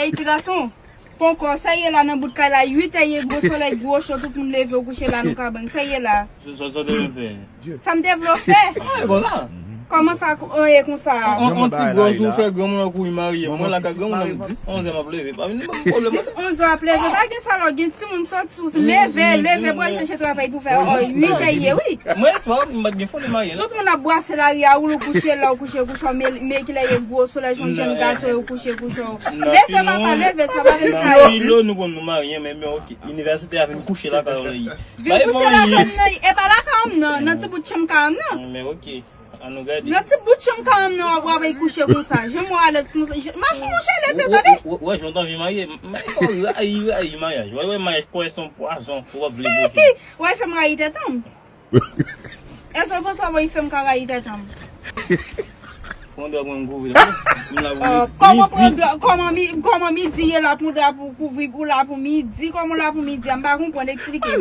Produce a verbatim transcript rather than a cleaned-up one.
Ey, ti gason, ponkò, sa ye la nan bout kay la, uit è ye, gwo solèy, gwo cho, tout moun leve, ou kouche la nan kabann. Sa ye la? Sa, sa, sa te vle fè. Sa m te vle w fè? Ah, e konsa. Kòman sa, an, e konsa? On, on, on ti gòz ou fè granmoun an kouri marye. Mwen la ka granmoun an dis, onz è m ap leve. Pa vin ban m pwoblèm. Dis, onz è w ap leve. Pa gen sa lò, gen timoun sòti sou leve, leve, pral chèche travay pou fè. Oh, uit è ye, wi. Mwen espwa m pa t gen fòm de marye, non. Tout moun ap brase lari a, ou kouche la, ou kouche, kouche, men, men kilè ye gwo solèy, jwenn jèn gason yo kouche, kouche. Leve, papa, leve, sa pa gen sa. Nan filo, nou konn nou marye, men, men, ok. Inivèsite a vin kouche lakay ou la ye. Vin kouche lakay m nan, e pa lakay m nan, nan ti bout chanm kay m nan. Men ok, an nou gade. Nan ti bout chanm kay m nan, w ap, w ap kouche konsa. Janm w alèz konsa. Mache monchè, leve, tande. Ou wè, jan w t anvi marye, m, m, rayi, rayi maryaj. Wè, wè, maryaj kwè se yon pwazon, ou p ap vle bwote. Wè, fè m rayi tèt an m. Èske w panse w ap fè m ka rayi tèt an m? Pran dwa mwen m kouvri l. M la pou midi. Kòman pran dwa? Kòman mi, kòman midi ye la pou dwa pou kouvri, ou la pou midi? Kòman w la pou midi a? M pa konprann, eksplike.